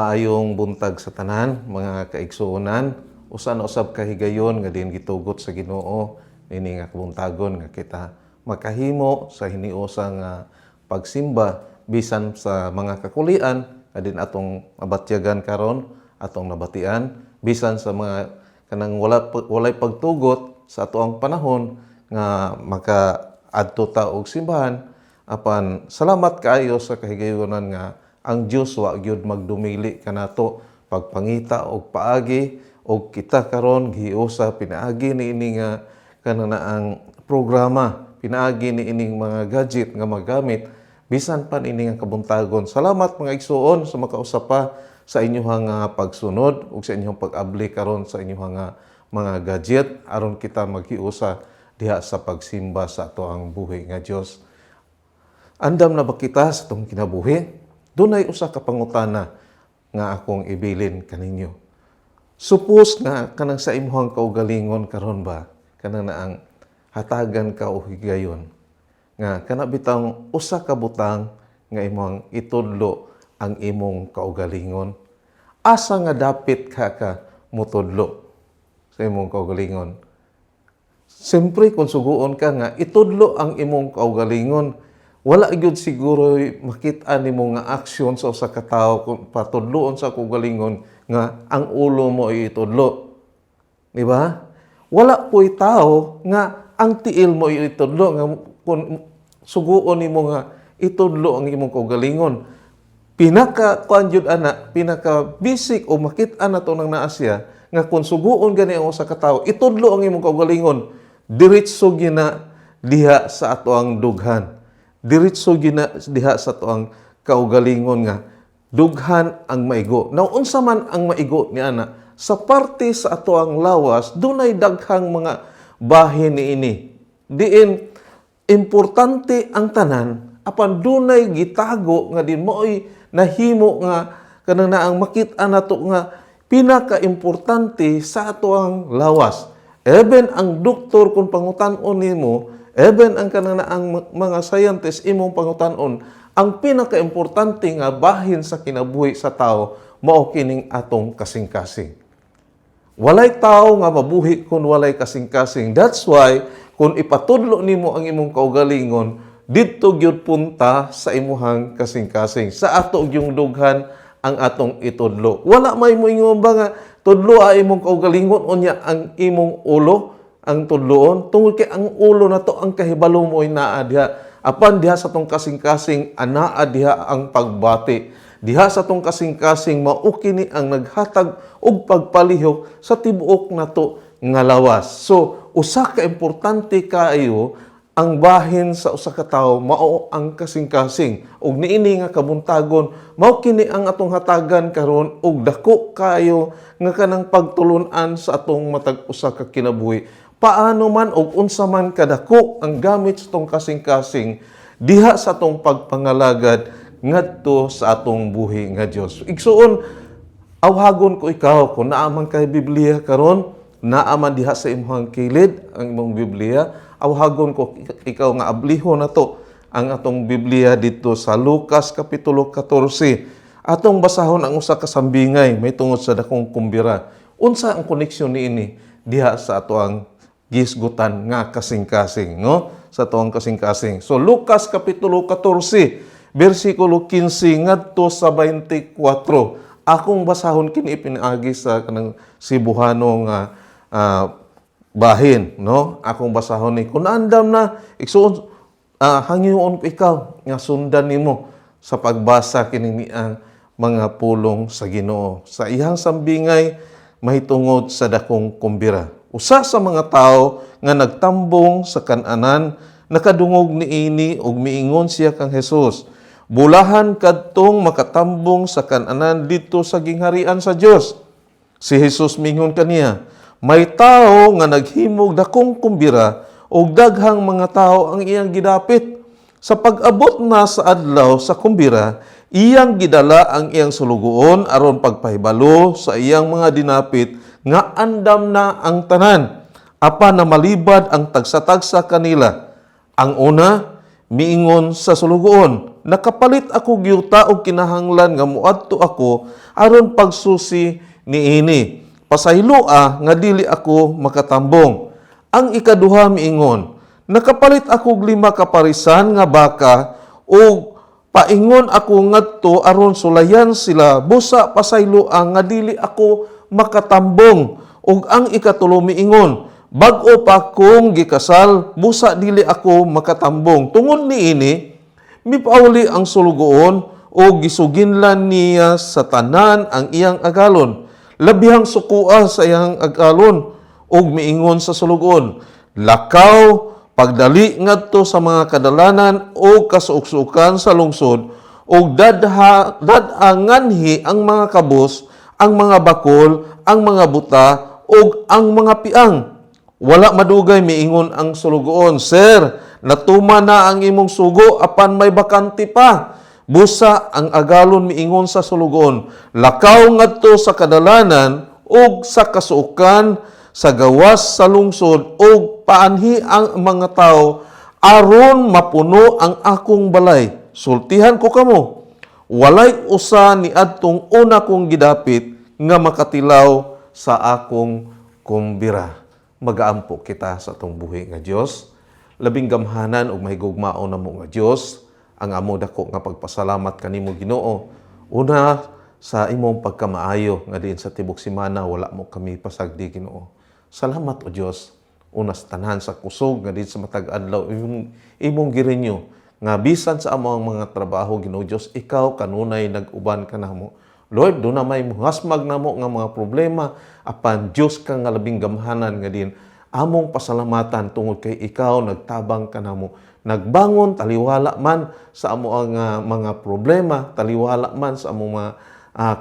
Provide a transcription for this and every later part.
Maayong buntag sa tanan, mga kaigsuonan. Usa na usab ka higayon nga din gitugot sa Ginoo ini nga kabuntagon nga kita makahimo sa hiniusa nga pagsimba bisan sa mga kakulian nga din atong mabatyagan karon, atong nabatian, bisan sa mga kanang walay pagtugot sa atoang panahon nga maka adto ta og simbahan. Apan salamat kaayo sa kahigayonan nga ang Dios wa gyud magdumili kanato pagpangita og paagi, og kita karon giusa pinaagi ni ini nga kanang programa, pinaagi ni ining mga gadget nga magamit bisan pa ini nga kabuntagon. Salamat, mga igsuon, sa makausap pa sa inyong pagsunod ug sa inyong pag-abli karon sa inyong mga gadget aron kita maghiusa diha sa pagsimba sa atoang buhi nga Dios. Andam na ba kita sa atong kinabuhi? Dunay usa ka pangutana nga akong ibilin kaninyo. Suppose nga kanang sa imuhang kaugalingon karon ba, kanang naang hatagan ka og higayon nga kana bitang usa ka butang nga imong itudlo ang imong kaugalingon. Asa nga dapit ka ka mutudlo sa imong kaugalingon? Siyempre, kung suguon ka nga itudlo ang imong kaugalingon, wala gyud siguro makita nimo nga aksyon sa usa ka tawo kung patudloon sa kaugalingon nga ang ulo mo ay itudlo. Di ba? Wala po'y tao nga ang tiil mo ay itudlo nga kung suguon nimo nga itudlo ang imong kaugalingon. Pinaka kuan jud ana, pinaka basic o makita na to nang naa siya nga kung suguon gani ang usa ka tawo, itudlo ang imong kaugalingon, diretso gina diha sa atoang dughan. Diretso gina diha sa atoang kaugalingon nga dughan ang maigo. Now, unsa man ang maigo ni ana? Sa parte sa atoang lawas, dunay daghang mga bahin niini. Diin importante ang tanan, apan dunay gitago nga din mao'y nahimo nga kanang naang makit-an nato nga pinaka-importante sa atoang lawas. Even ang doktor kung pangutan-on nimo, even ang kanang naang mga scientist imong pangutan-on, ang pinaka-importante nga bahin sa kinabuhi sa tao mao kining atong kasing-kasing. Walay tao nga mabuhi kung walay kasing-kasing. That's why kung ipatudlo nimo ang imong kaugalingon, didto gyud punta sa imuhang kasing-kasing. Sa ato gyung dughan ang atong itudlo. Wala may moingon ba nga tudlo ay imong kaugalingon, unya ang imong ulo ang tudloon, tungod kay ang ulo na to ang kahibalo mo ay naa diha. Apan diha sa tong kasing-kasing, anaa diha ang pagbati. Diha sa tong kasing-kasing, mao kini ang naghatag og pagpalihok sa tibuok nato nga lawas. So, usa ka importante kaayo ang bahin sa usa ka tawo mao ang kasing-kasing. Ug niini nga kabuntagon, mao kini ang atong hatagan karon og dako kaayo nga kanang pagtulun-an sa atong matag usa ka kinabuhi. Paano man og unsa man kadako ang gamit sa atong kasing-kasing diha sa atong pagpangalagad ngadto sa atong buhi nga Dios. Igsuon, awhagon ko ikaw kung naa man kay Biblia karon, naa man diha sa imong kilid ang imong Biblia, awhagon ko ikaw nga ablihon nato ang atong Biblia dito sa Lucas Kapitulo 14. Atong basahon ang usa ka sambingay may tungod sa dakong kumbira. Unsa ang koneksyon niini diha sa atoang gisgutan nga kasing-kasing, no? Sa atoang kasing-kasing. So Lucas Kapitulo 14, bersikulo 15 ngadto sa 24. Akong basahon kini pinaagi sa kanang Cebuano nga bahin, no? Akong basahon ni kung naandam na, igsuon, hangyoon ko ikaw nga sundan nimo sa pagbasa kini ang mga pulong sa Ginoo. Sa iyang sambingay mahitungod sa dakong kumbira. Usa sa mga tao nga nagtambong sa kananan nakadungog niini ug miingon siya kang Jesus, "Bulahan kadtong makatambong sa kananan didto sa gingharian sa Dios." Si Jesus mingon kaniya, "May tao nga naghimog dakong kumbira ug daghang mga tao ang iyang gidapit. Sa pag-abot na sa adlaw sa kumbira, iyang gidala ang iyang sulugoon aron pagpahibalo sa iyang mga dinapit nga andam na ang tanan. Apan na malibad ang tagsa-tagsa kanila. Ang una, miingon sa sulugoon, "Nakapalit ako yuta og kinahanglan nga moadto ako aron pagsusi niini. Pasayloa nga dili ako makatambong." Ang ikaduha miingon, "Nakapalit ako og 5 ka parisan nga baka ug paingon ako ngadto aron sulayan sila, busa pasayloa nga dili ako makatambong." Ug ang ikatulo miingon, "Bag-o pa kong gikasal, busa dili ako makatambong." Tungod niini, mipauli ang sulugoon ug gisuginlan niya sa tanan ang iyang agalon. Labihang sukua sa iyang agalon ug miingon sa sulugoon, "Lakaw pagdali ngadto sa mga kadalanan o kasuuksukan sa lungsod ug dadha dad-a nganhi ang mga kabus, ang mga bakol, ang mga buta ug ang mga piang." Wala madugay miingon ang sulugoon, "Sir, natuman na ang imong sugo apan may bakante pa." Busa ang agalon miingon sa sulugoon, "Lakaw ngadto sa kadalanan ug sa kasuokan sa gawas sa lungsod ug paanhi ang mga tao aron mapuno ang akong balay. Sultihan ko kamo, walay usa ni adtong una kong gidapit nga makatilaw sa akong kumbira." Magaampo kita sa atong buhi nga Dios. Labing gamhanan ug mahigugmaon namo nga Dios, ang amo dako nga pagpasalamat kanimo, Ginoo. Una sa imong pagkamaayo nga diin sa tibok semana wala mo kami pasagdi, Ginoo. Salamat, O Dios. Una sa tanan sa kusog nga diin sa matag adlaw imong gi-renew nga bisan sa among mga trabaho, Ginoo Dios, ikaw kanunay nag-uban kanamo. Lord, duna may muhasmag namo nga mga problema, apan Dios ka nga labing gamhanan nga din among pasalamatan tungod kay ikaw nagtabang kanamo. Nagbangon taliwala man sa amo ang mga problema, taliwala man sa among mga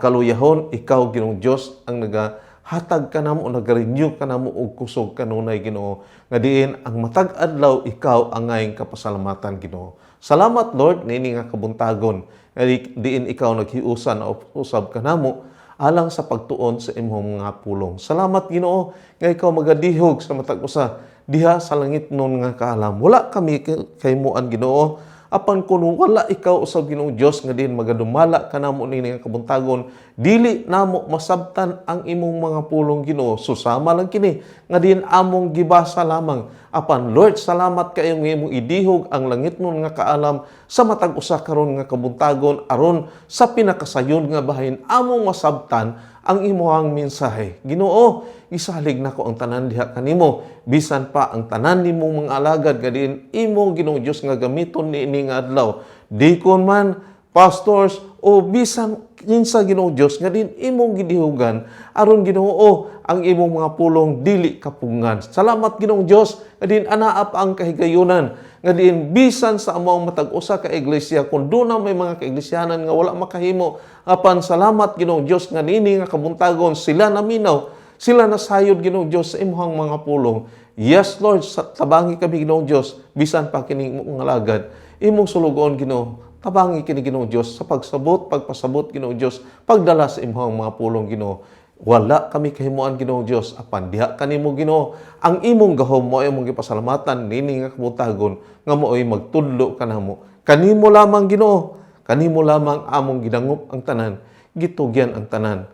kaluyahon, ikaw, Ginoong Dios, ang nagahatag kanamo, nagarenew kanamo og kusog kanunay, Ginoo. Nga diin ang matag adlaw ikaw angay kapasalamatan, Ginoo. Salamat, Lord, niini nga kabuntagon nga diin ikaw naghiusan na usab kanamo alang sa pagtuon sa imong mga pulong. Salamat, Ginoo, nga ikaw magadihog sa matag usa diha sa langitnon nga kaalam. Wala kami kahimuan, Ginoo, apan kun wala ikaw usab, Ginoong Dios, nga diin magadumala kanamo niini nga kabuntagon, dili namo masabtan ang imong mga pulong, Ginoo. Susama lang kini nga diin among gibasa lamang. Apan Lord, salamat kayo nga imong idihog ang langitnon nga kaalam sa matag usa karon nga kabuntagon aron sa pinakasayon nga bahin among masabtan ang imuhang mensahe. Ginoo, gisalig nako ang tanan diha kanimo, bisan pa ang tanan nimong mga alagad nga diin imo, Ginoong Dios, nga gamiton niini nga adlaw. Deacon man, pastors o bisan kinsa, Ginoong Dios, nga diin imong gidihugan aron, Ginoo, ang imong mga pulong dili kapungan. Salamat, Ginoong Dios, nga diin anaa pa ang kahigayunan nga diin bisan sa among matag usa ka iglesia kung duna may mga kaiglisyanan nga wala makahimo, apan salamat, Ginoong Dios, nga nini nga kabuntagon sila naminaw, sila nasayod, Ginoong Dios, sa imong mga pulong. Yes, Lord, sa tabangi kami, Ginoong Dios, bisan pa kining imong alagad, imong sulugoon, Ginoo. Tabangi kini, Ginoong Dios, sa pagsabot, pagpasabot, Ginoong Dios, pagdala sa imong mga pulong, Ginoo. Wala kami kahimuan, Ginoong Dios, apan diha kanimo, Ginoo, ang imong gahom mo ay imong gipasalamatan nini nga kabuntagon nga maoy magtudlo kanamo. Kanimo lamang, Ginoo, kanimo lamang among gidangop ang tanan, gitugyan ang tanan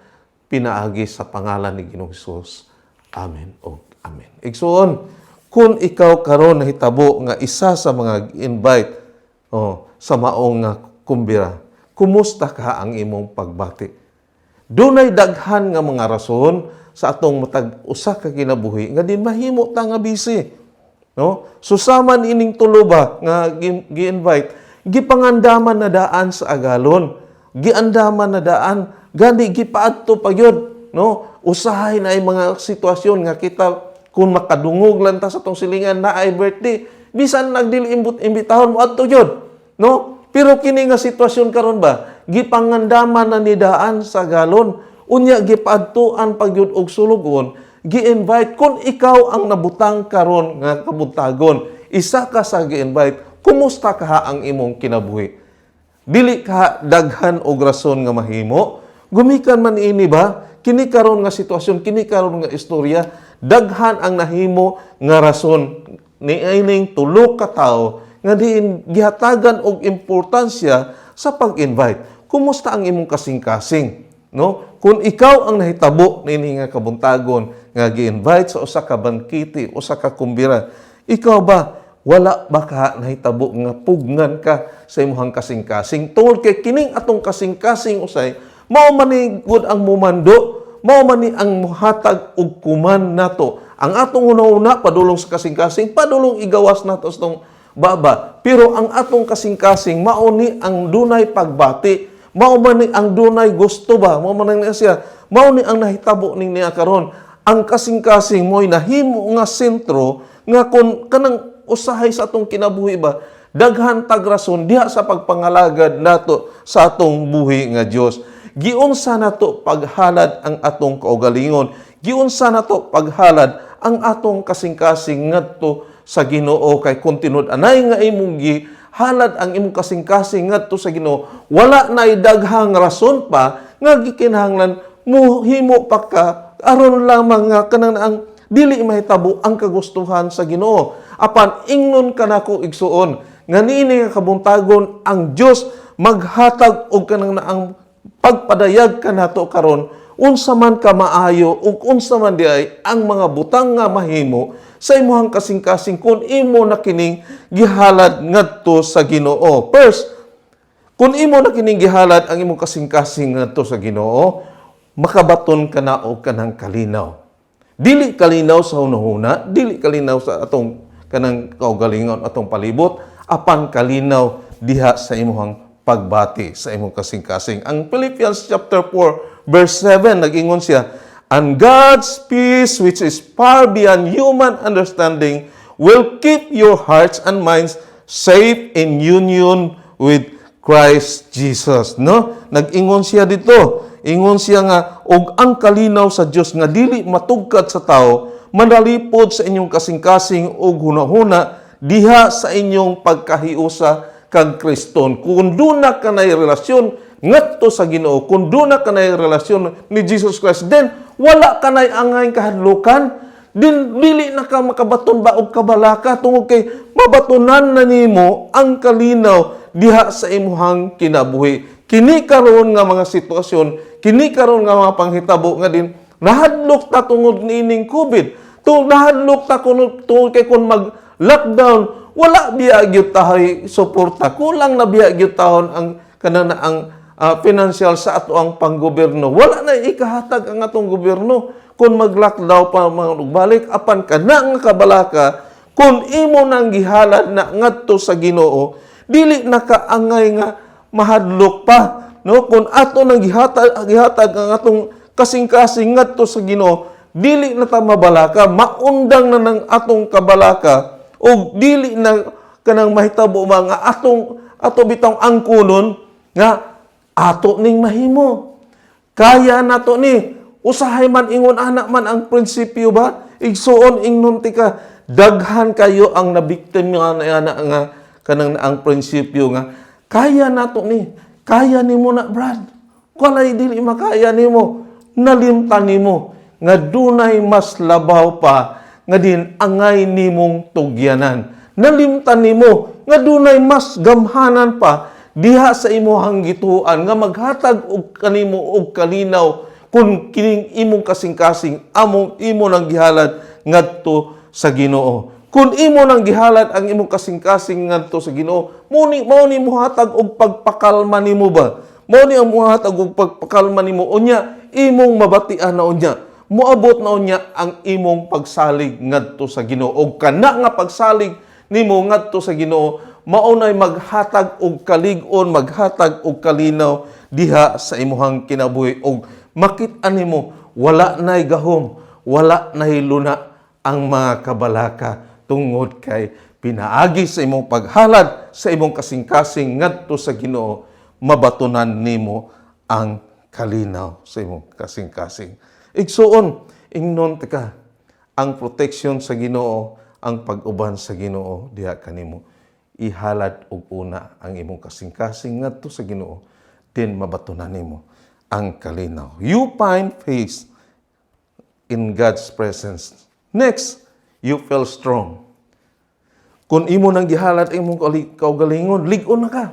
pinaagi sa pangalan ni Ginoong Hesus. Amen o amen. Igsoon, kung ikaw karon nahitabo nga isa sa mga invite, oh, sa maong nga kumbira, kumusta ka ang imong pagbati? Dunay daghan nga mga rason sa atong matag usa ka kinabuhi nga din mahimo ta nga busy. No? Susama ining tulo ba nga gi-invite, gipangandaman na daan sa agalon. Giandaman na daan, gani gipaadto pa gyud, no? Usahay na ay mga sitwasyon nga kita kung makadungog lang ta sa atong silingan na ay birthday, bisan nagdili imbut imbitahon mo adto gyud, no? Pero kini nga sitwasyon karon ba, gipangandaman na ni daan sa agalon, unya gipaadtuan pagyud og sulugon, gi-invite. Kung ikaw ang nabutang karon nga kabuntagon, isa ka sa gi-invite, kumusta ka ang imong kinabuhi? Dili ka daghan og rason nga mahimo? Gumikan man ini ba? Kini karon nga sitwasyon, kini karon nga istorya, daghan ang nahimo nga rason ni ining tulo ka tawo nga nga diin gihatagan og importansya sa pag-invite. Kumusta ang imong kasing-kasing? No? Kung ikaw ang nahitabo niini nga kabuntagon nga gi-invite sa usa ka bangkete, usa ka kumbira, ikaw ba, wala ba ka nahitabo nga pugnan ka sa imong kasing-kasing? Tungod kay kining atong kasing-kasing usay, mao man ni gud ang mumando, mao man ni ang muhatag og kuman nato. Ang atong hunahuna padulong sa kasing-kasing, padulong igawas nato sa atong baba. Pero ang atong kasing-kasing mao ni ang dunay pagbati, mao man ni ang dunay gusto ba, mao man ni siya, mao ni ang nahitabo ning niya karon. Ang kasing-kasing mo'y nahimo nga sentro nga kun kanang usahay sa atong kinabuhi ba, daghan tag rason diha sa pagpangalagad nato sa atong buhi nga Dios. Giunsa nato paghalad ang atong kaugalingon? Giunsa nato paghalad ang atong kasing-kasing ngadto sa Ginoo? Kay kung tinud-anay nga imong gihalad ang imong kasing-kasing ngadto sa Ginoo, wala nay daghang rason pa nga gikinahanglan muhimo pa ka aron lamang nga kanang ang dili mahitabo ang kagustuhan sa Ginoo. Apan ingnon kanako, igsuon, nga niini nga kabuntagon ang Dios maghatag og kanang naang pagpadayag kanato karon unsa man ka maayo ug unsa man diay ang mga butang nga mahimo sa imong kasing-kasing kung imo na kining gihalad ngadto sa Ginoo. First, kung imo na kining gihalad ang imong kasing-kasing ngadto sa Ginoo, makabaton ka na og kanang kalinaw. Dili kalinaw sa hunahuna, dili kalinaw sa atong kanang kaugalingon, atong palibot, apan kalinaw diha sa imong pagbati sa imong kasing-kasing. Ang Philippians chapter 4 verse 7, nag-ingon siya, "And God's peace, which is far beyond human understanding, will keep your hearts and minds safe in union with Christ Jesus." No? Nag-ingon siya dito. Ingon siya nga og ang kalinaw sa Dios nga dili matugkad sa tao manalipod sa inyong kasing-kasing ug hunahuna diha sa inyong pagkahiusa kang Kriston. Kung duna ka nay relasyon ngadto sa Ginoo, kung duna ka nay relasyon ni Jesus Christ, then wala ka nay angay kahadlukan. Din dili na ka makabaton ba og kabalaka tungod kay mabatunan na nimo ang kalinaw diha sa imuhang kinabuhi. Kini karon nga mga sitwasyon, kini karon nga mga panghitabo nga din nahadlok ta tungod niining COVID. Tungod nahadlok ta kuno tungod kay kung mag lockdown, wala biya gyud tahay suporta. Kulang na biya gyud tahon ang kanang na ang financial sa ato ang panggobyerno. Wala na ikahatag ang atong gobyerno kung mag-lockdown pa mga balik. Apan kana nga kabalaka, kung imo nang gihalad na ngadto sa Ginoo, dili na kaangay nga mahadlok pa, no? Kung ato nang gihatag ang atong kasing-kasing ngadto sa Ginoo, dili na ta mabalaka, maundang na ng atong kabalaka ug dili na kanang mahitabo mga atong ato bitong angkunon nga ato ning mahimo. Kaya nato ni. Usahay man ingon anak man ang prinsipyo ba? Igsuon, ingnon tika, daghan kayo ang nabiktima nga na nga kanang ang prinsipyo nga kaya nato ni. Kaya nimo na, Brad. Walay dili makaya nimo. Nalimtan nimo nga dunay mas labaw pa nga din angay nimong tugyanan. Nalimtan nimo nga dunay mas gamhanan pa diha sa imuhang gituan nga maghatag og kanimo og kalinaw kung kining imong kasing-kasing among imo nang gihalad ngadto sa Ginoo. Kung imo nang gihalad ang imong kasing-kasing ngadto sa Ginoo, mao ni mohatag og pagpakalma nimo ba? Mao ni ang mohatag og pagpakalma nimo unya, imong mabatian na unya. Moabot na unya ang imong pagsalig ngadto sa Ginoo. Og kana nga pagsalig nimo ngadto sa Ginoo, mao nay maghatag og kalig-on, maghatag og kalinaw diha sa imuhang kinabuhi og makit-an nimo wala nay gahom, wala nay luna ang mga kabalaka tungod kay pinaagi sa imong paghalad sa imong kasing-kasing ngadto sa Ginoo, mabatunan nimo ang kalinaw sa imong kasing-kasing. Igsuon, ingnon tika, ang protection sa Ginoo, ang pag-uban sa Ginoo diha kanimo. Ihalad og una ang imong kasing-kasing ngadto sa Ginoo, din mabatunan nimo ang kalinaw. You find peace in God's presence. Next, you feel strong. Kung imo nang gihalad ang imong kaugalingon, lig-on na ka.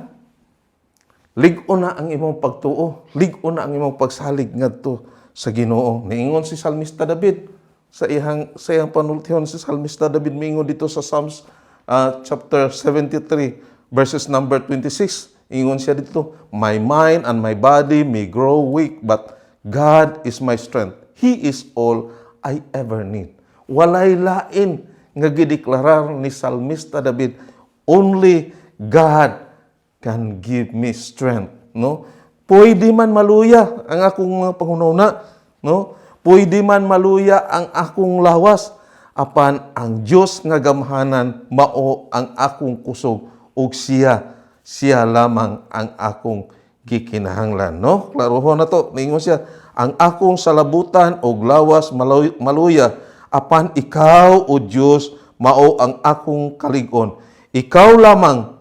Lig-on na ang imong pagtuo, lig-on na ang imong pagsalig ngadto sa Ginoo. Niingon si Salmista David sa iyang panultihon. Si Salmista David miingon dito sa Psalms chapter 73 verses number 26. Ingon siya dito, "My mind and my body may grow weak, but God is my strength. He is all I ever need." Walay lain nga gideklarar ni Salmista David, only God can give me strength, no? Pwede man maluya ang akong mga panghunahuna, no? Pwede man maluya ang akong lawas, apan ang Dios nga gamhanan mao ang akong kusog ug siya siya lamang ang akong gikinahanglan, no? Klarohon na to. Ningon siya, "Ang akong salabutan og lawas maluya, apan ikaw, O Dios, mao ang akong kalig-on. Ikaw lamang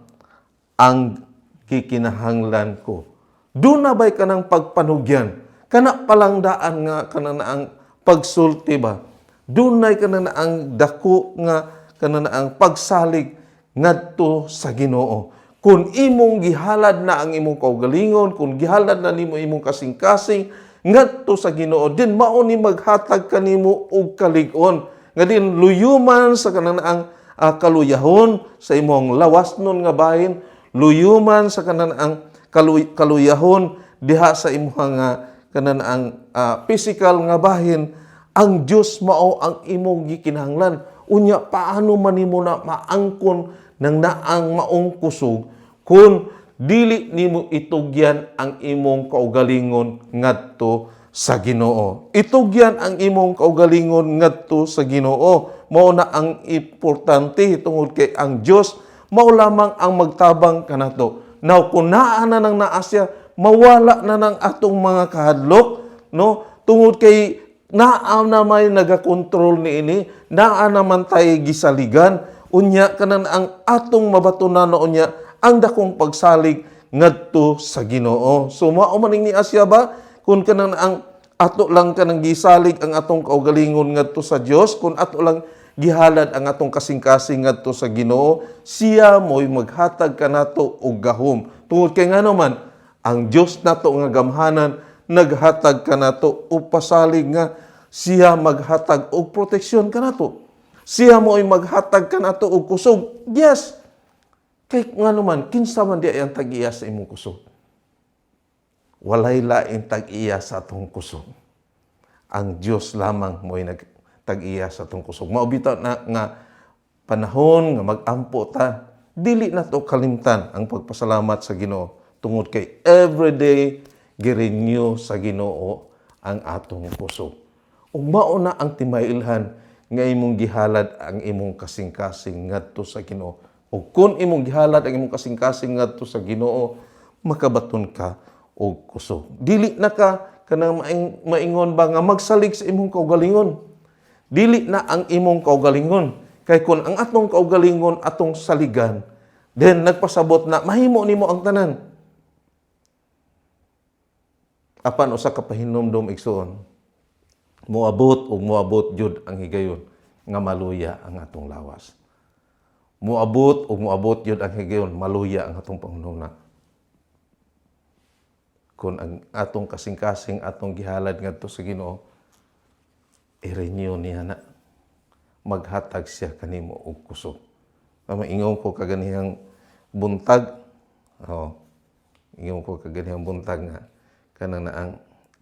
ang gikinahanglan ko." Duna bay kanang pagpanugyan? Kana palangdaan nga kana na ang pagsulti ba? Dunay kana na ang dako nga kana na ang pagsalig ngadto sa Ginoo. Kung imong gihalad na ang imong kaugalingon, kung gihalad na nimo imong kasing-kasing ngadto sa Ginoo, din mao ni maghatag kanimo og kalig-on. Nga din luyuman sa kanang ang kaluyahon sa imong lawasnon nga bahin, luyuman sa kanan ang kaluyahon diha sa imong nga kanan ang physical nga bahin, ang Dios mao ang imong gikinahanglan. Unya paano man nimo na maangkon nang naang maong kusog kung dili nimo itugyan ang imong kaugalingon ngadto sa Ginoo? Itugyan ang imong kaugalingon ngadto sa Ginoo. Mao na ang importante tungod kay ang Dios mao lamang ang magtabang kanato. Now kung naa na nang naa siya, mawala na ng atong mga kahadlok, no? Tungod kay naa na may nagakontrol niini, naa naman tay gisaligan, unya kanan ang atong mabatunan na unya ang dakong pagsalig ngadto sa Ginoo. So mao man ni Asya ba kung kanan ang ato lang kanang gisalig ang atong kaugalingon ngadto sa Dios, kung ato lang gihalad ang atong kasing-kasing ngadto sa Ginoo, siya mo'y maghatag kanato og gahom. Tungod kay ngano man ang Dios nato nga gamhanan naghatag kanato og pasalig nga siya maghatag og proteksyon kanato. Siya mo'y maghatag kanato og kusog. Yes. Kay ngano man, kinsa man di ang tag-iya sa imong kusog? Walay laing tag-iya sa atong kusog. Ang Dios lamang mo'y nagtag-iya sa atong kusog. Mao bitaw na nga panahon nga mag-ampo ta, dili na to kalimtan ang pagpasalamat sa Ginoo tungod kay everyday girenew sa Ginoo ang atong kusog. Ug mao na ang timailhan nga imong gihalad ang imong kasing-kasing ngadto sa Ginoo. Ug kung imong gihalad ang imong kasing-kasing ngadto sa Ginoo, makabaton ka og kusog. Dili na ka kanang maingon ba nga magsalig sa imong kaugalingon. Dili na ang imong kaugalingon. Kay kung ang atong kaugalingon atong saligan, then nagpasabot na mahimo nimo ang tanan. Apan usa ka pahinumdom, igsoon, moabot ug moabot jud ang higayon nga maluya ang atong lawas. Moabot ug moabot jud ang higayon maluya ang atong panghunahuna. Kung ang atong kasing-kasing atong gihalad ngadto sa Ginoo, i-renew niya na. Maghatag siya kanimo og kusog. Maingon ko kaganihang buntag, oh, ingon ko kaganihang buntag nga kanang na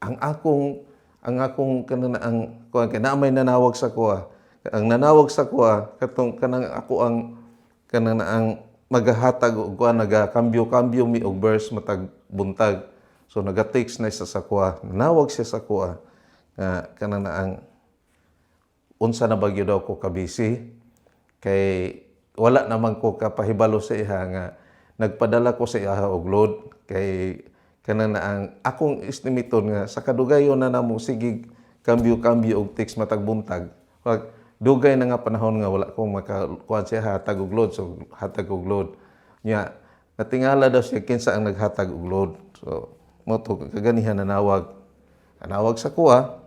ang akong kanang na ang kuan kay naa may nanawag sa kuha. Ang nanawag sa kuha katong kanang ako ang kanang na ang magahatag og kuan, nagakambyo-kambyo mi og verse matag buntag. So naga-text na siya sa kuha. Nanawag siya sa kuha nga kanang na ang unsa na bagyo daw ko kabisi kay wala naman ko kapahibalo sa iha nga nagpadala ko sa iha og load, kay kanang na ang akong estimaton nga sa kadugayon na namo sige kambyo-kambyo og text matag buntag, pag dugay na nga panahon nga wala ko makakuan siya hatag og load. So hatag og load nya, natingala daw siya kinsa ang naghatag og load. So mao to kaganihan nanawag nanawag sa kuha.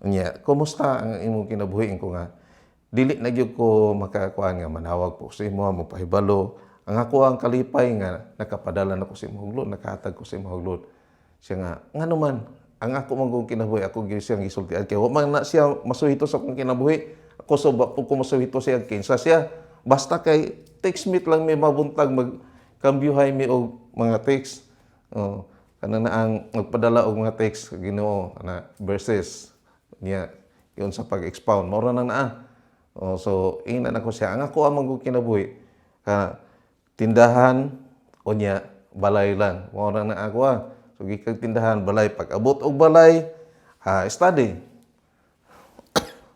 Unya, kumusta ang imong kinabuhi ko nga Dili na gyud ko makakuan nga manawag po sa imo, mo pahibalo. Ang ako ang kalipay nga nakapadala na ko sa imo load, nakahatag ko sa imo load. Siya nga, ngano man, ang ako man kong kinabuhi, ako gyud siyang gisultian. Kaya wa man na siya masuhito sa akong kinabuhi. Ako so ba po ko masuhito siya, kinsa siya. Basta kay text mate lang may mabuntag, magkambyuhay mi og mga text. Oh, kana na ang magpadala og mga text Ginoo na verses niya yun sa pag-expound. Mao ra na naa. Oh, so ingnan ako siya. Ang ako ang manggug kinabuhi ka tindahan, unya balay lang. Mao ra na ako ah. So gikag tindahan, balay, pag abot og balay, ha, study.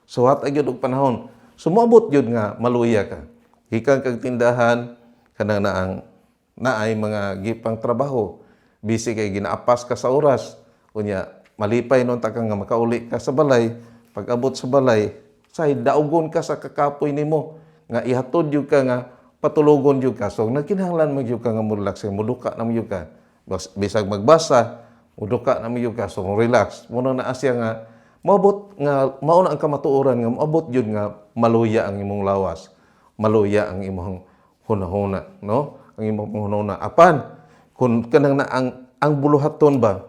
So hatag gyud og panahon. So moabot gyud nga maluya ka. Gikan kag tindahan, kanang naang naay mga gipang trabaho. Busy kay ginaapas ka sa oras. Unya malipay nun ta ka nga makauli ka sa balay. Pag abot sa balay, say daugon ka sa kakapoy nimo nga ihatod gyud ka nga patulogon gyud ka. So nagkinahanglan man gyud ka nga mo relax, muduka na mo gyud ka. Bisag magbasa, muduka na mo gyud ka. So mo relax. Muna na siya nga moabot nga mao na ang kamatuoran nga moabot gyud nga maluya ang imong lawas, maluya ang imong hunahuna, no? Ang imong hunahuna. Apan kung kanang na ang buluhaton ba,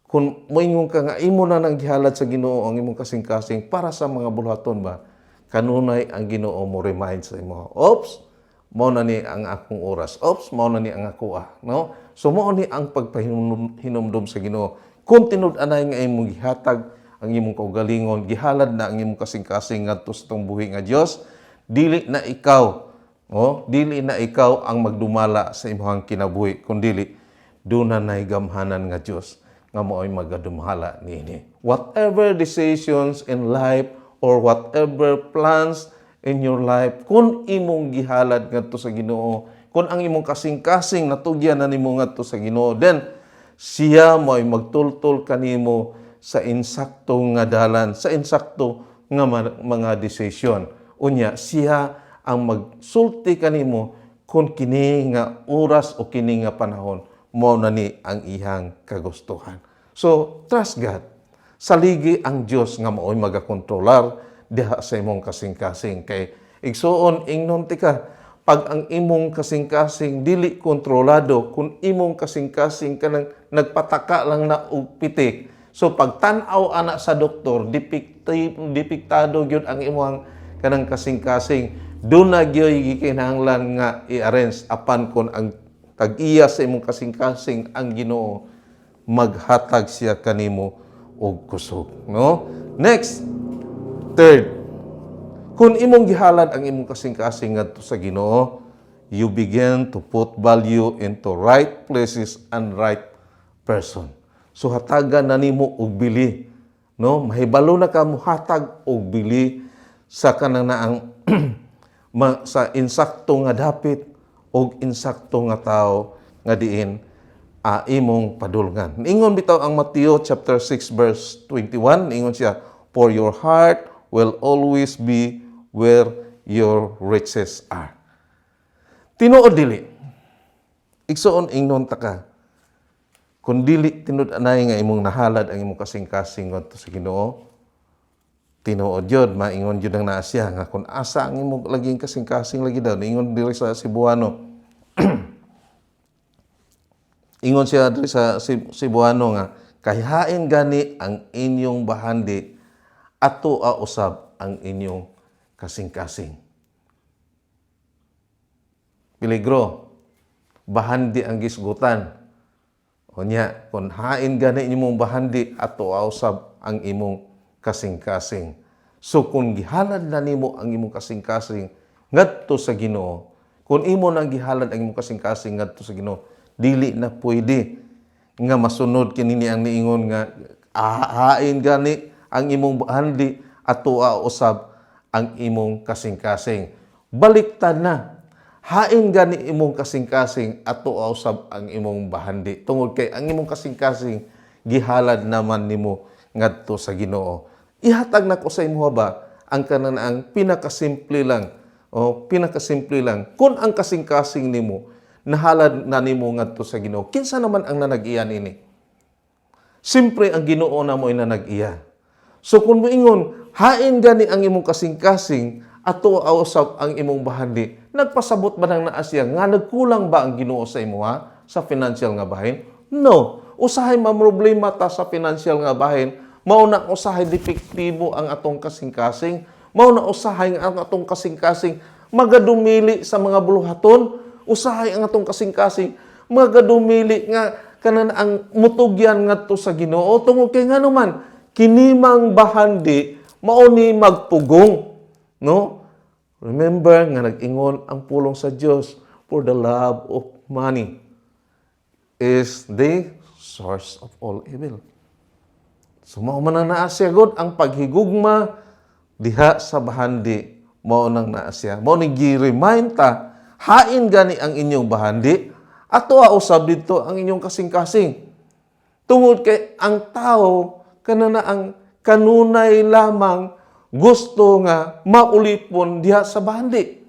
kung moingon ka nga imo na nang gihalad sa Ginoo ang imong kasing-kasing para sa mga buluhaton ba, kanunay ang Ginoo mo remind sa imo, "Oops, mao na ni ang akong oras. Oops, mao na ni ang ako ah," no? So mao ni ang pagpahinumdum sa Ginoo. Kung tinud-anay nga imong gihatag ang imong kaugalingon, gihalad na ang imong kasing-kasing ngadto sa tong buhi nga Dios, dili na ikaw, oh, dili na ikaw ang magdumala sa imong kinabuhi, kundili duna nay gamhanan nga Dios nga mao'y magadumala niini. Whatever decisions in life or whatever plans in your life, kung imong gihalad ngadto sa Ginoo, kung ang imong kasing-kasing natugyan na nimo ngadto sa Ginoo, then siya mo'y magtultol kanimo sa insakto nga dalan, sa insakto nga mga desisyon. Unya, siya ang magsulti kanimo kung kini nga oras o kini nga panahon mao na ni ang iyang kagustuhan. So, trust God. Saligi ang Dios nga mao'y magakontrolar diha sa imong kasing-kasing. Kay igsuon, ingnon tika, pag ang imong kasing-kasing dili kontrolado, kung imong kasing-kasing kanang nagpataka lang na og pitik, so pag tan-aw ana sa doktor, dipektado gyud ang imong kanang kasing-kasing. Duna gyud gikinahanglan nga i-arrange. Apan kon ang tag-iya sa imong kasing-kasing ang Ginoo, maghatag siya kanimo og kusog, no? Next, third, kung imong gihalad ang imong kasing-kasing ngadto sa Ginoo, you begin to put value into right places and right person. So hatagan na nimo og bili, no? Mahibalo na ka muhatag og bili sa kanang naang sa insakto nga dapit og insakto nga tao nga diin imong padulngan. Ingon bitaw ang Mateo chapter 6 verse 21, ingon siya, "For your heart will always be where your riches are." Tinuod dili? Igsuon, ingnon ta ka. Kung dili tinud-anay nga imong nahalad ang imong kasing-kasing ngadto sa Ginoo, tinuod yun, maingon yun ang naa siya nga kung asa ang imong laging kasing-kasing lagi daw, ingon diri sa Cebuano. Ingon siya diri sa Cebuano nga kay hain gani ang inyong bahandi, ato a usab ang inyong kasing-kasing. Peligro. Bahandi ang gisgutan. Unya, kung hain gani imong bahandi, ato a usab ang imong kasing-kasing. So kung gihalad na nimo ang imong kasing-kasing ngadto sa Ginoo, kung imo nang gihalad ang imong kasing-kasing ngadto sa Ginoo, dili na pwede nga masunod kini ni ang niingon nga hain gani ang imong bahandi, ato a usab ang imong kasing-kasing. Baliktad na. Hain gani imong kasing-kasing, ato a usab ang imong bahandi. Tungod kay ang imong kasing-kasing gihalad naman nimo ngadto sa Ginoo. Ihatag nako sa imo ba ang kanan ang pinakasimple lang. O pinakasimple lang. Kung ang kasing-kasing nimo nahalad na nimo ngadto sa Ginoo, kinsa naman ang nanag-iya nini? Siyempre ang Ginoo na mo ay nanag-iya. So kung moingon, hain gani ang imong kasing-kasing, Ato usab ang imong bahandi. Nagpasabot ba nang naa siya nga nagkulang ba ang Ginoo sa imoha sa financial nga bahin? No. Usahay mamroblema ta sa financial nga bahin. Mao na usahay depektibo ang atong kasing-kasing. Mao na usahay ang atong kasing-kasing magadumili sa mga buluhaton. Usahay ang atong kasing-kasing magadumili nga kanan ang mutugyan ngadto sa Ginoo, tungod kay ngano man kinimang bahandi mao ni magpugong, no? Remember nga nag-ingon ang pulong sa Dios, "For the love of money is the source of all evil." So mao man ang naa siya gud, ang paghigugma diha sa bahandi, mao nang naa siya. Mao ni gi-remind ta, hain gani ang inyong bahandi, ato usab dito ang inyong kasing-kasing. Tungod kay ang tao kanana ang kanunay lamang gusto nga maulipon diha sa bahandi.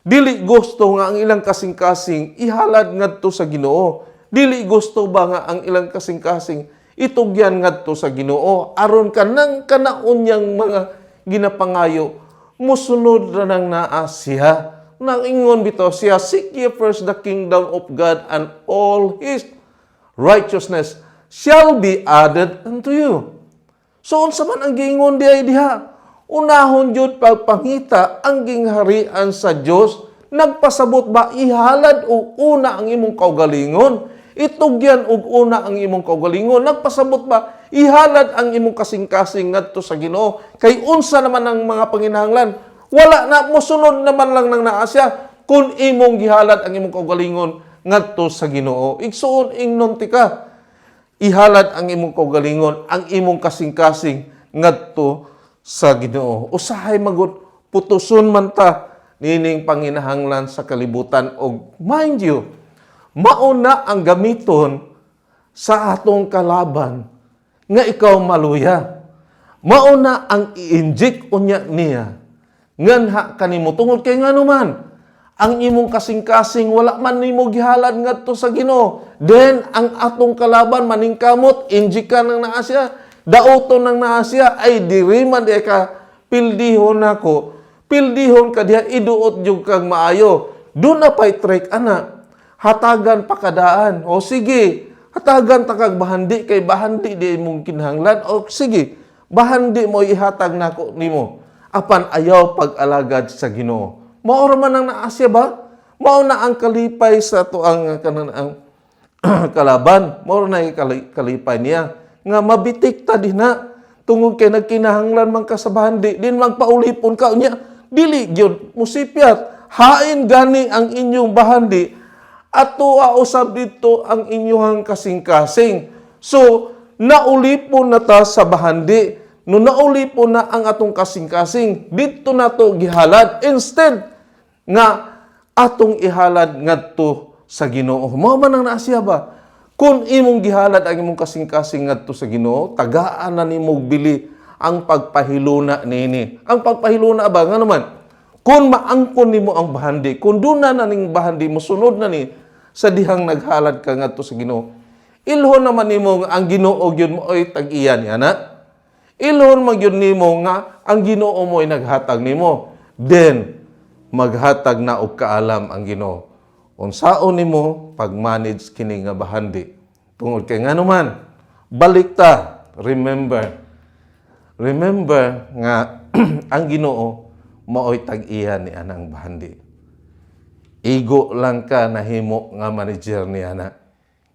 Dili gusto nga ang ilang kasing-kasing ihalad ngadto sa Ginoo. Dili gusto ba nga ang ilang kasing-kasing itugyan ngadto sa Ginoo aron kanang kanaunyang mga ginapangayo musunod ra nang naa siya. Nang ingon bitaw siya, "Seek ye first the kingdom of God and all His righteousness shall be added unto you." So unsa man ang giingon diay diha? Unahon jud pagpangita ang gingharian sa Dios. Nagpasabot ba ihalad og una ang imong kaugalingon? Itugyan og una ang imong kaugalingon? Nagpasabot ba ihalad ang imong kasing-kasing ngadto sa Ginoo? Kay unsa naman ang mga panginahanglan? Wala na, mosunod naman lang nang naa siya kung imong gihalad ang imong kaugalingon ngadto sa Ginoo. Igsuon, ingnon tika, ihalad ang imong kaugalingon, ang imong kasing-kasing ngadto sa Ginoo. Usahay magud putuson man ta nining panginahanglan sa kalibutan, og mind you, mauna ang gamiton sa atong kalaban nga ikaw maluya. Mauna ang i-inject unya niya nganha kanimo, tungod kay ngano man ang imong kasing-kasing wala man nimo gihalad ngadto sa Ginoo. Then ang atong kalaban maningkamot, inject ka nang naa siya, dauton nang naa siya, ay diri man di ka pildihon nako, pildihon ka diha, iduot jud kag maayo. Duna pay trick ana, hatagan pa kadaan. O sige, hatagan ta kag bahandi kay bahandi di imong kinahanglan. O sige, bahandi mo ihatag nako nimo, apan ayaw pag-alagad sa Ginoo. Mao ra man ang naa siya ba? Mao na ang kalipay sa ato ang kanan ang kalaban. Mao na kalipay niya nga mabitik ta dinha tungod kay nagkinahanglan man ka sa bahandi din, magpaulipon ka unya, dili gyud musipyat. Hain gani ang inyong bahandi, ato usab dito ang inyong kasing-kasing. So naulipon na ta sa bahandi. No naulipon na ang atong kasing-kasing, dito nato gihalad instead nga atong ihalad ngadto sa Ginoo. Mao man ang naa siya ba? Kung imong gihalad ang imong kasing-kasing ngadto sa Ginoo, tagaan na nimo og bili ang pagpahiluna niini. Ang pagpahiluna ba nga naman? Kung maangkon nimo ang bahandi, kung duna na ning bahandi, mosunod na ni sa dihang naghalad ka ngadto sa Ginoo. Ilhon naman nimo nga ang Ginoo gyud mo'y tag-iya niya na. Ilhon man gyud nimo nga ang Ginoo mo'y naghatag nimo. Then maghatag na og kaalam ang Ginoo unsaon nimo pag-manage kini nga bahandi. Tungod kay ngano man, balik ta, remember. Remember nga ang Ginoo mao'y tag-iya ni anang bahandi. Igo lang ka nahimo nga manager niya na.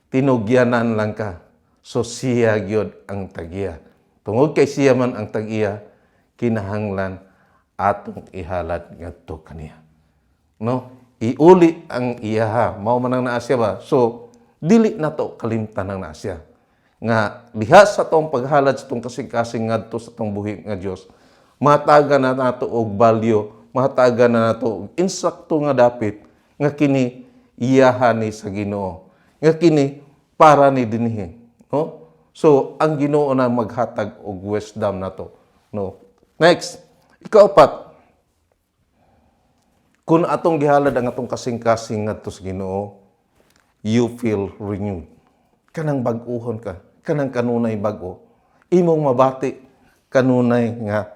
Tinugyanan lang ka. So siya gyud ang tag-iya. Tungod kay siya man ang tag-iya, kinahanglan atong ihalad ngadto kaniya. No? Iuli ang iyaha. Mao man ang naa siya ba? So, dili na to kalimtan ang naa siya. Nga diha sa tong paghalad sa tong kasing-kasing ngadto sa tong buhi nga Dios, matagan na nato og value, matagan na nato og insakto nga dapit nga kini iyaha ni sa Ginoo. Nga kini para ni dinhi, no? So ang Ginoo na maghatag og wisdom nato, no? Next, ikaapat, kung atong gihalad ang atong kasing-kasing ngadto sa Ginoo, you feel renewed. Kanang bag-uhon ka, kanang kanunay bag-o. Imong mabati kanunay nga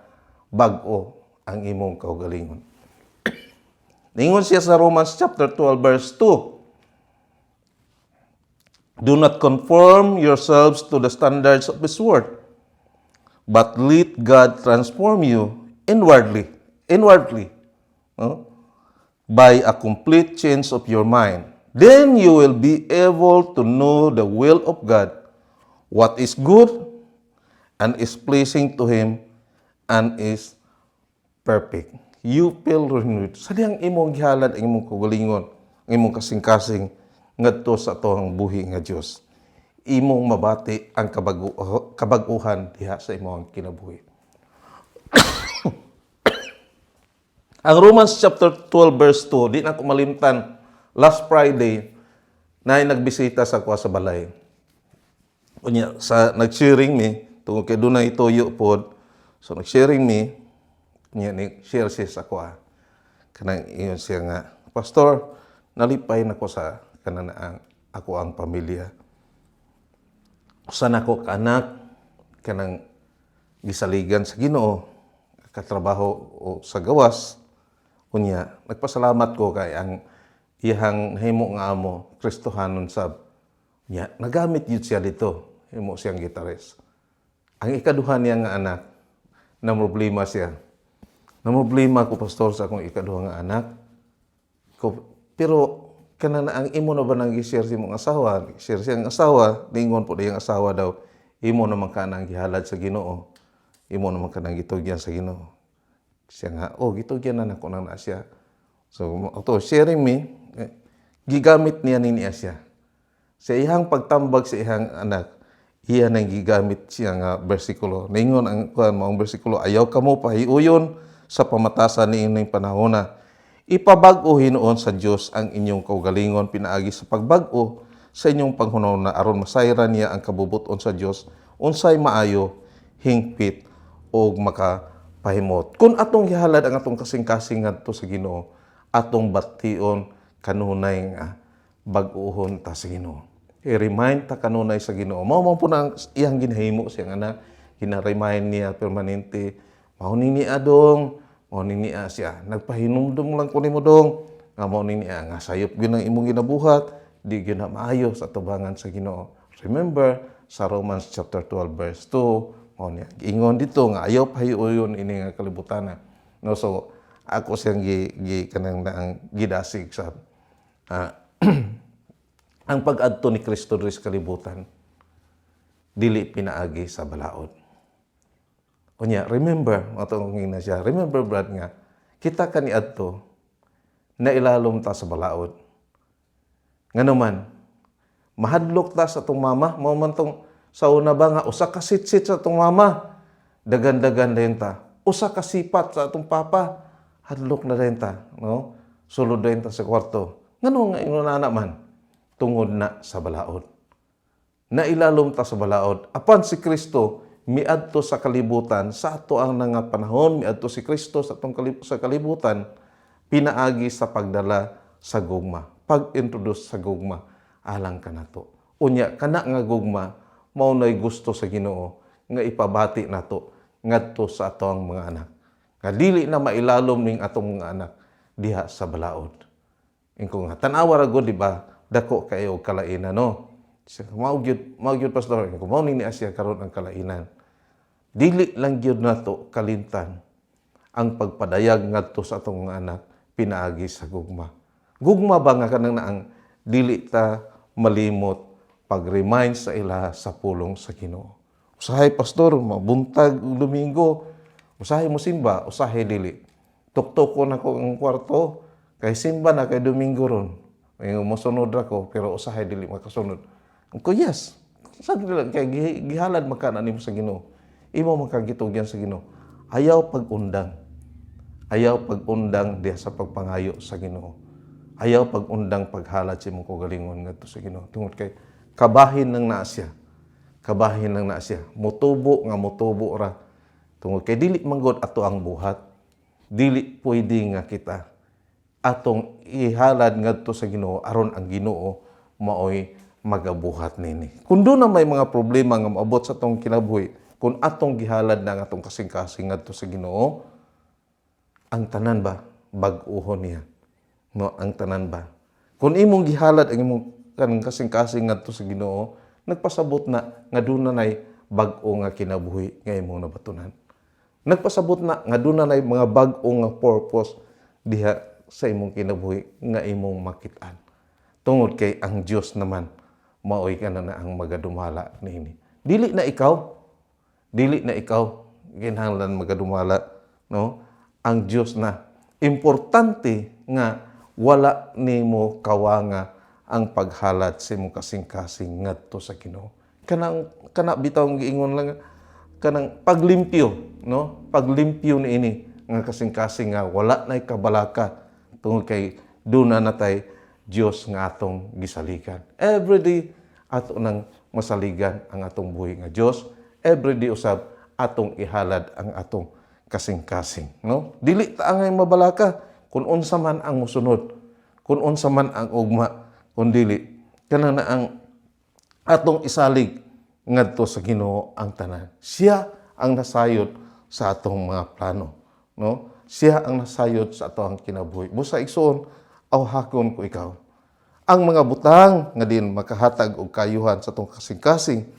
bag-o ang imong kaugalingon. Ningon siya sa Romans chapter 12 verse 2, "Do not conform yourselves to the standards of this world, but let God transform you inwardly, no, by a complete change of your mind. Then you will be able to know the will of God, what is good and is pleasing to Him and is perfect." You feel renewed. Sa dihang imong gihalad ang imong kaugalingon, ang imong kasing-kasing ngadto sa atoang buhi nga Dios, imong mabati ang kabag-uhan diha sa imong kinabuhi. Ang Romans chapter 12 verse 2, di na ko malimtan, last Friday, na nagbisita sa kuha sa balay. Unya, sa nag-sharing mi, tungod kay dunay tuyo pod, so nag-sharing mi, niya ni share siya sa kuha. Kanang ingon siya nga, "Pastor, nalipay na ko sa kanang ang ako ang pamilya. Usa nako ka anak kanang gisaligan sa Ginoo, katrabaho o sa gawas. Unya, nagpasalamat ko kay ang iyang himo nga amo Kristohanon sab. Nya, nagamit yun siya dito. Himo siyang gitarist. Ang ikaduha niya nga anak, na problema siya. Na problema ko, Pastor, sa akong ikaduha nga anak. Ko, pero kana na ang imo na ba nang gi-share sa imong asawa? Share siya ang asawa, ningon po iyang asawa daw, imo naman ka nang gihalad sa Ginoo. Imo naman ka nang gitugyan sa Ginoo." Siya nga, "Oh, gitugyan na nako nang na siya." So, ato sharing me, eh, gigamit niya ni niya siya. Sa iyang pagtambag sa iyang anak, iya nang gigamit siya nga bersikulo. Ningon ang kuan maong bersikulo, "Ayaw kamo pahiuyon sa pamatasan ni inyong panahona. Ipabag-o hinuon sa Dios ang inyong kaugalingon pinaagi sa pagbag-o sa inyong panghunahuna aron masayran niya ang kabubuton sa Dios, unsay maayo, hingpit ug makapahimot." Kung atong gihalad ang atong kasing-kasing ngadto sa Ginoo, atong bation kanunay nga bag-ohon ta sa Ginoo. I-remind ta kanunay sa Ginoo. Mao man po na ang iyang ginahimo siyang anak, gina-remind niya permanente, mao ni niya dong, mao ni niya siya. "Nagpahinumdum lang ko nimo dong, nga mao ni niya nga sayop gyud ang imong ginabuhat, di gyud na maayo sa tubangan sa Ginoo. Remember sa Romans chapter 12 verse 2, mao niya. Ingon dito nga ayaw pahiuyon ini nga kalibutan." No, so ako siyang gi kanang naang gidasig sa ang pag-adto ni Kristo diri sa kalibutan dili pinaagi sa balaod. Unya, remember, atong ngina siya, remember, Brad, nga, kita kaniadto na ilalom ta sa balaod. Nga naman, mahadlok ta sa atong mama, mao man tong sa una ba nga, usa ka sitsit sa atong mama, dagan-dagan din ta. Usa ka sipat sa atong papa, hadlok na din ta, no? Sulod din ta sa kwarto. Ngano nga ingon ana man? Tungod na sa balaod. Nailalom ta sa balaod. Apan si Kristo miadto sa kalibutan sa ato ang nga panahon, miadto si Kristo sa atong sa kalibutan pinaagi sa pagdala sa gugma, pag-introduce sa gugma alang kanato. Unya kana nga gugma mao nay gusto sa Ginoo nga ipabati nato ngadto sa atong mga anak. Nga dili na mailalom ning atong mga anak diha sa balaod. Ingko nga tan-awa ra gud, di ba? Dako kayo og kalainan, no. Mao gyud, mao gyud, Pastor, kung mao ni niya siya karon ang kalainan. Dili lang gyud nato kalimtan ang pagpadayag ngadto sa atong mga anak pinaagi sa gugma. Gugma ba nga kanang naang dili ta malimot pag-remind sa ila sa pulong sa Ginoo. "Usahay, Pastor, mabuntag ug Domingo, usahay mo simba, usahay dili. Tuktukon ako ang kwarto kay simba na kay Domingo ron. May mosunod ra ko pero usahay dili makasunod." Ko yes. Sa dili kay gihalad makana nimo sa Ginoo. Imo man kang gitugyan sa Ginoo. Ayaw pag-undang. Ayaw pag-undang diha sa pagpangayo sa Ginoo. Ayaw pag-undang paghalad sa imong kaugalingon ngadto sa Ginoo. Tungod kay kabahin nang naa siya. Kabahin nang naa siya. Mutubo nga mutubo ra. Tungod kay dili manggod ato ang buhat. Dili pwede nga kita atong ihalad ngadto sa Ginoo aron ang Ginoo maoy magabuhat nini. Kung doon na may mga problema nga maabot sa atong kinabuhi, kung atong gihalad na ang atong kasing-kasing ngadto sa Ginoo, Ang tanan ba bag-ohon niya, no? Ang tanan ba, kung imong gihalad ang imong kanang kasing-kasing ngadto sa Ginoo, nagpasabot na nga duna nay bag-o nga kinabuhi nga imong nabatunan. Nagpasabot na nga duna nay mga bag-o nga purpose diha sa imong kinabuhi nga imong makit-an. Tungod kay ang Dios naman maoy kana na ang magadumala niini. Dili na ikaw, dili na ikaw kinahanglan magadumala, no? Ang Dios na. Importante nga wala nimo kawanga ang paghalad sa imong kasing-kasing ngadto sa Ginoo. Kanang kana bitaw ang giingon lang, kanang paglimpyo, no? Paglimpyo niini nga kasing-kasing nga wala nay kabalaka tungod kay duna na tay Dios nga atong gisaligan. Everyday ato nang masaligan ang atong buhi nga Dios. Everyday usab atong ihalad ang atong kasing-kasing, no? Dili ta angay mabalaka kung unsa man ang musunod, kung unsa man ang ugma, kun dili kana na ang atong isalig ngadto sa Ginoo ang tanan. Siya ang nasayod sa atong mga plano, no? Siya ang nasayod sa atong kinabuhi. Busa, igsoon, awhakon ko ikaw. Ang mga butang nga din makahatag og kayuhan sa atong kasing-kasing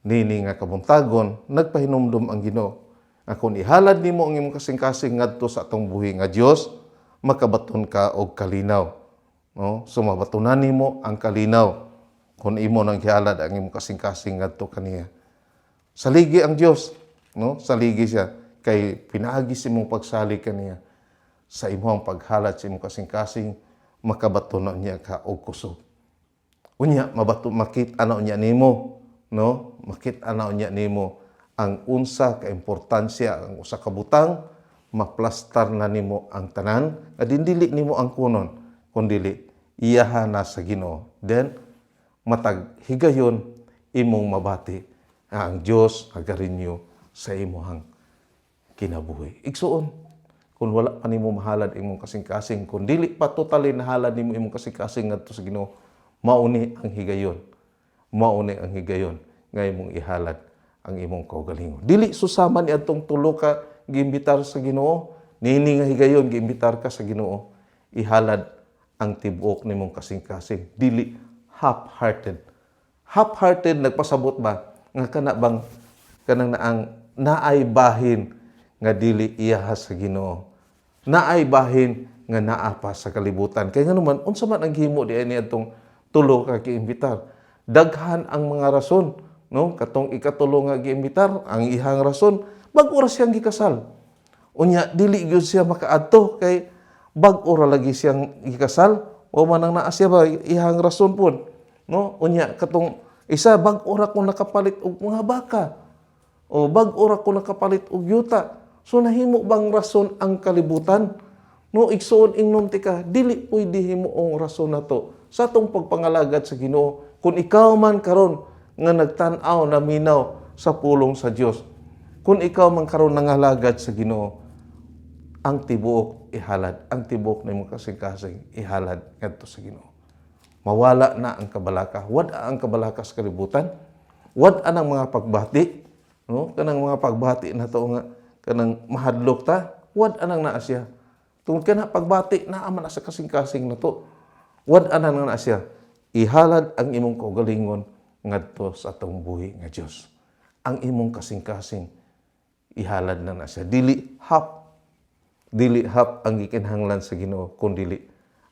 nini nga kabuntagon, nagpahinumdum ang Ginoo nga kung ihalad nimo ang imong kasing-kasing ngadto sa atong buhi nga Dios, makabaton ka og kalinaw, no? So mabatunan nimo ang kalinaw kung imo nang gihalad ang imong kasing-kasing ngadto kaniya. Saligi ang Dios, no? Saligi siya kay pinaagi sa imong pagsalig kaniya, sa imong paghalad sa imong kasing-kasing, makabaton na niya ka og kusog. Unya mabato, makit ana unya nimo, no? Makit ana unya nimo ang unsa ka importansya ang usa ka butang. Maplastar na nimo ang tanan nga dili nimo ang kunon kun dili iyaha na sa Ginoo. Then matag higayon imong mabati nga ang Dios nagarenew sa imong kinabuhi. Igsuon, kung wala pa nimo mahalad imong kasing-kasing, kung dili pa totally nahalad nimo imong kasing-kasing ngadto sa Ginoo, mauni ang higayon. Mauni ang higayon nga imong ihalad ang imong kaugalingon. Dili susama ni adtong tulo ka giimbitar sa Ginoo, nini nga higayon giimbitar ka sa Ginoo, ihalad ang tibuok nimong kasing-kasing, dili half-hearted. Half-hearted, nagpasabot ba nga kana bang kanang naang naay bahin nga dili iyaha sa Ginoo? Naay bahin nga naa pa sa kalibutan. Kay nganuman, unsa man ang himo di ani atong tulo ka giimbitar? Daghan ang mga rason, no? Katong ikatulo nga giimbitar, ang ihang rason, bag-o ra siyang gikasal. Unya dili gyud siya makaadto kay bag-o ra lagi siyang gikasal. O man ang naa siya ba ihang rason pud, no? Unya katong isa, bag-o ra ko nakapalit og mga baka. O bag-o ra ko nakapalit og yuta. So nahimo bang rason ang kalibutan? No, igsuon, ingnon tika, dili pwede himuong rason nato sa atong pagpangalagad sa Ginoo. Kung ikaw man karon nga nagtan-aw, naminaw sa pulong sa Dios, kung ikaw man karon nangalagad sa Ginoo, ang tibuok ihalad, ang tibuok nimo kasing-kasing ihalad ngadto sa Ginoo. Mawala na ang kabalaka. Wad ang kabalaka sa kalibutan. Wad ang mga pagbati, no? Kanang mga pagbati na to nga kanang mahadlok ta, wad anang naa siya. Tungod kana pagbati naa man na sa kasing-kasing na to. Wad anang naa siya. Ihalad ang imong kaugalingon ngadto sa atong buhi nga Dios. Ang imong kasing-kasing ihalad na na siya. Dili half, dili half ang gikinahanglan sa Ginoo, kun dili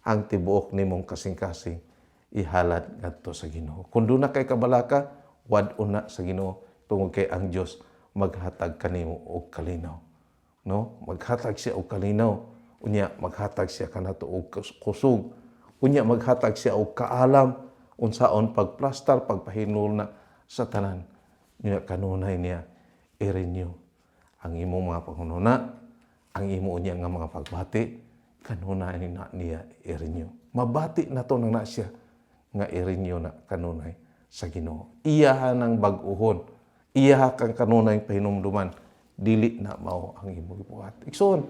ang tibuok nimong kasing-kasing ihalad ngadto sa Ginoo. Kung duna kay kabalaka, wad-on na sa Ginoo tungod kay ang Dios maghatag kanimo og kalinaw. No? Maghatag siya og kalinaw. Unya maghatag siya kanato og kusog. Unya maghatag siya og kaalam unsaon pagplastar, pagpahinul na sa tanan. Unya kanunay niya i-renew ang imong mga panghunahuna, ang imo unya nga mga pagbati, kanunay na niya i-renew. Mabati na to nang na siya nga i-renew na kanunay sa Ginoo. Iyaha ng bag-uhon. Iyaha kang kanunay pahinumduman. Dili na mao ang imong gibuhat. Igsoon,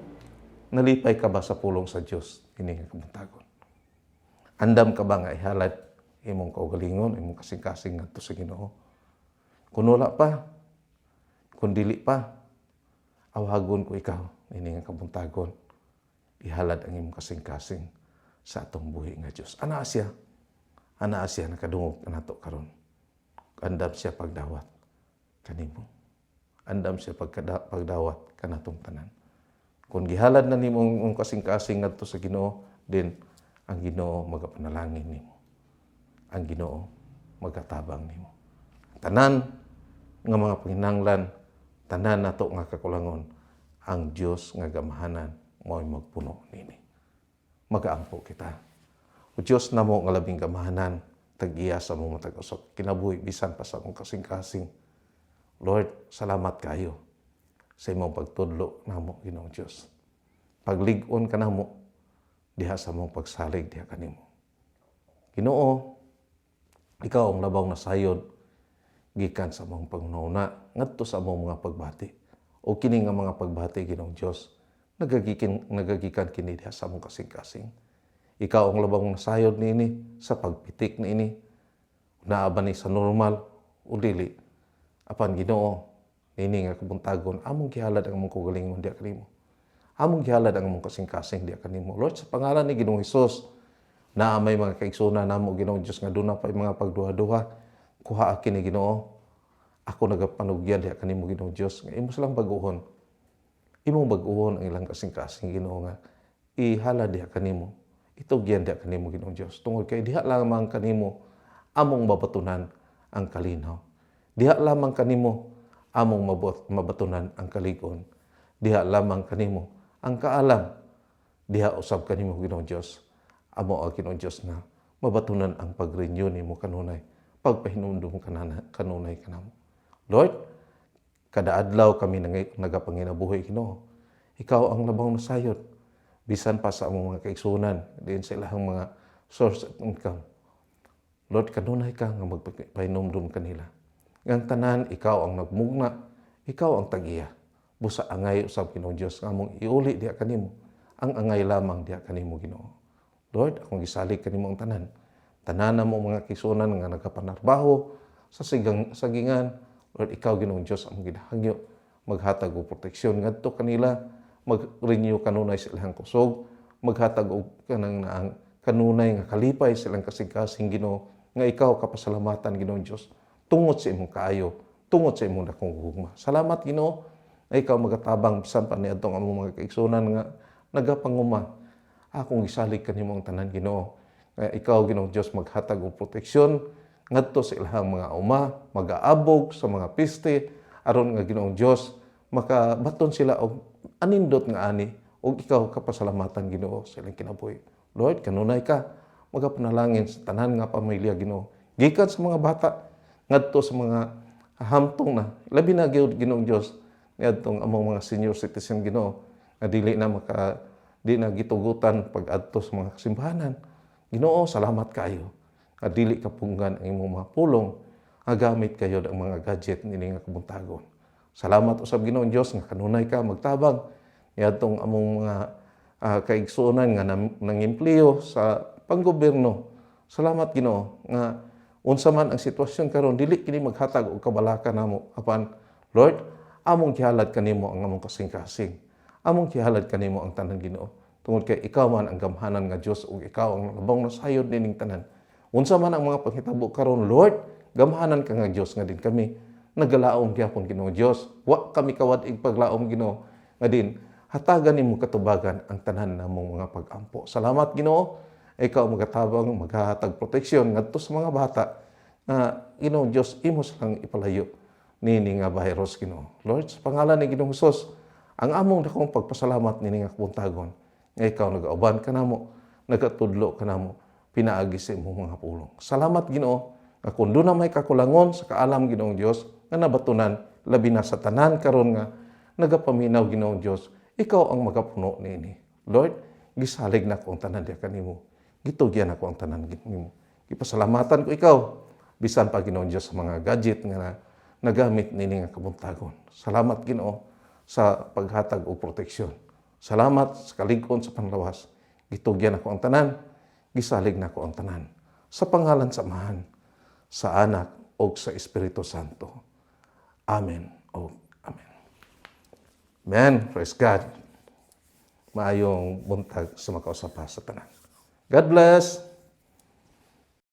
nalipay ka ba sa pulong sa Dios ini nga kabuntagon? Andam ka ba nga ihalad imong kaugalingon, imong kasing-kasing ngadto sa Ginoo? Kung wala pa, kung dili pa, awhagon ko ikaw Ini nga kabuntagon, ihalad ang imong kasing-kasing sa atong buhi nga Dios. Anaa siya. Anaa siya, nakadungog nato karon. Andam siya pagdawat kanimo. Andam siya pagdawat kanatong tanan. Kung gihalad na nimo ang kasing-kasing ngadto sa Ginoo, then ang Ginoo magapanalangin nimo. Ang Ginoo magatabang nimo. Tanan nga mga panginahanglan, tanan nato nga kakulangon, ang Dios nga gamahanan mo'y magpuno nini. Magaampo kita. O Dios namo nga labing gamahanan, tag-iya sa among matag usa ka kinabuhi bisan pa sa among kasing-kasing. Lord, salamat kayo sa imong pagtudlo namo, Ginoong Dios. Paglig-on ka namo diha sa among pagsalig diha kanimo. Ginoo, ikaw ang labaw na sayod gikan sa among panghuna ngadto sa among mga pagbati. O kini nga mga pagbati, Ginoong Dios, nagagikan kini diha sa among kasing-kasing. Ikaw ang labaw na sayod niini sa pagpitik niini. Naa ba ni sa normal o dili. Apan Ginoo, nini nga kabuntagon, among gihalad ang among kaugalingon diha kanimo. Among gihalad ang among kasing-kasing diha kanimo. Lord, sa pangalan ni Ginoong Hesus, naa may mga kaigsuonan namo, Ginoong Dios, nga duna pa mga pagduha-duha, kuha kini, Ginoo. Ako nagapanugyan diha kanimo, Ginoong Dios, nga imo silang baguhon. Imong baguhon ang ilang kasing-kasing, Ginoo, nga ihalad diha kanimo. Itugyan diha kanimo, Ginoong Dios. Tungod kay diha lamang kanimo among mabatunan ang kalinaw. Diha lamang kanimo among mabatunan ang kalig-on. Diha lamang kanimo ang kaalam. Diha usab kanimo, Ginoong Dios. Amo ang Ginoong Dios na mabatunan ang pag-renew nimo kanunay, pagpahinumdum kanunay kanamo. Lord, kada adlaw kami nagapanginabuhi, Ginoo. Ikaw ang labaw na sayod. Bisan pa sa among mga kaigsuonan, diin sa ilahang mga source of income. Lord, kanunay ka nga magpahinumdum kanila. Ngang tanan, ikaw ang nagmugna, ikaw ang tag-iya. Busa angay usab, Ginoong Dios, nga among iuli diha kanimo. Ang angay lamang diha kanimo, Ginoo. Lord, akong gisalig kanimo ang tanan. Tanan namo mga kaigsuonan nga nagapanarbaho sa sagingan. Lord, ikaw, Ginoong Dios, ang ginahangyo maghatag og proteksyon ngadto kanila, mag-renew kanunay sa ilang kusog, maghatag og kanang naang kanunay nga kalipay sa ilang kasing-kasing, Ginoo, nga ikaw kapasalamatan, Ginoong Dios, tungod sa imong kaayo, tungod sa imong dakong gugma. Salamat, Ginoo, nga ikaw magatabang bisan pa niadtong among mga kaigsuonan nga nagapanguma. Akong gisalig kanimo ang tanan, Ginoo. Nga ikaw, Ginoong Dios, maghatag og proteksyon ngadto sa ilahang mga uma, magaabog sa mga peste aron nga, Ginoong Dios, makabaton sila og anindot nga ani ug ikaw kapasalamatan, Ginoo, sa ilang kinabuhi. Lord, kanunay ka magapanalangin sa tanan nga pamilya, Ginoo. Gikan sa mga bata ngadto sa mga hamtong na. Labi na gyud, Ginoong Dios, niadtong among mga senior citizen, Ginoo, nga dili na maka di na gitugutan pag-adto sa mga kasimbahanan. Ginoo, salamat kayo nga dili kapunggan ang imong mga pulong nga gamit kayo ang mga gadget nini nga kabuntagon. Salamat usab, Ginoong Dios, nga kanunay ka magtabang niadtong among mga kaigsuonan nga nangempleyo sa panggobyerno. Salamat, Ginoo, nga unsa man ang sitwasyon karon, dili kini maghatag og kabalaka namo, apan Lord, among gihalad kanimo ang among kasing-kasing. Among gihalad kanimo ang tanan, Ginoo. Tungod kay ikaw man ang gamhanan nga Dios ug ikaw ang labaw na sayod nining tanan. Unsa man ang mga panghitabo karon, Lord, gamhanan ka nga Dios nga din kami nagalaom gyapon, Ginoo Dios. Wa kami kawad-ig paglaom, Ginoo, nga din hatagan nimo katubagan ang tanan namong mga pag-ampo. Salamat, Ginoo. Ikaw magatabang, maghahatag proteksyon ngadto sa mga bata nga, Ginoo Dios, imo silang ipalayo nini nga virus, Ginoo. Lord, sa pangalan ni Ginoong Hesus, ang among dakong pagpasalamat nini nga kabuntagon nga ikaw nagauban kanamo, nagatudlo kanamo pinaagi sa imong mga pulong. Salamat, Ginoo, nga kung duna may kakulangon sa kaalam, Ginoong Dios, nga nabatunan, labi na sa tanan karon nga nagapaminaw, Ginoong Dios, ikaw ang magapuno niini. Lord, gisalig nako ang tanan diha kanimo. Gitugyan nako ang tanan nimo. Gipasalamatan ko ikaw bisan pa, Ginoong Dios, sa mga gadget nga nagamit nini nga kabuntagon. Salamat, Ginoo, sa paghatag og proteksyon. Salamat sa kalig-on sa panlawas. Gitugyan nako ang tanan, gisalig nako ang tanan. Sa pangalan sa Amahan, sa Anak ug sa Espiritu Santo. Amen o Amen. Amen. Praise God. Maayong buntag sa makausap pa sa tanan. God bless!